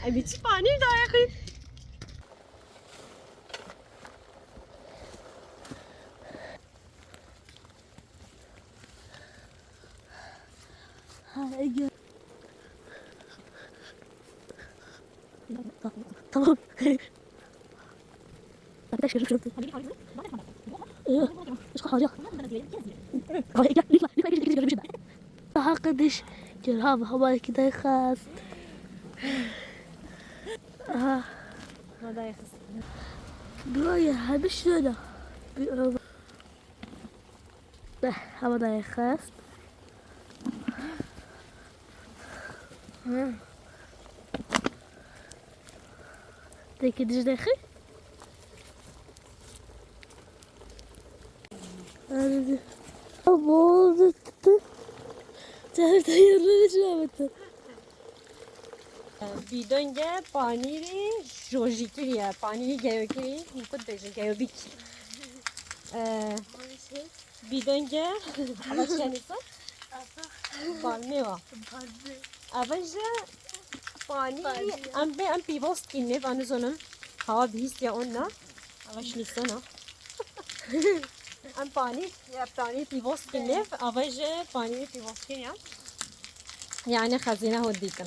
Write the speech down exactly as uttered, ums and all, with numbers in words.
Em ê çi panî dayê xwe? Ha, ege. Tamam. Bir de şöyle şöyle. Ee, şu kadar ya. Ama ilk, ilk, ilk, ilk, ilk, ilk, ilk. Daha kıdış. Gör ha, hava iki de khast. Aha. Hava da yaxist. Buraya hep şöyle. Bir araba. Beh, hava da yaxist. Hı. Peki, diz de xi? Hadi. Bol tuttu. Çarptı, yerine düşüremedim. Bîdonge panîrî jojî kiriye, panîrî geyo kirî, hûn ku dibêjin geyo bîk. Ee, bîdonge, ava çi nîsan? Balmê wa. Ava ji panîrî em bê em pîvost kînê, va nizonim. Hawa bihîstiye on na. Ava ji nîsana. Em panîr, ya panîr pîvost kînê, ava ji panîrî pîvost kiriye. Yani xezîne hûn dîtin.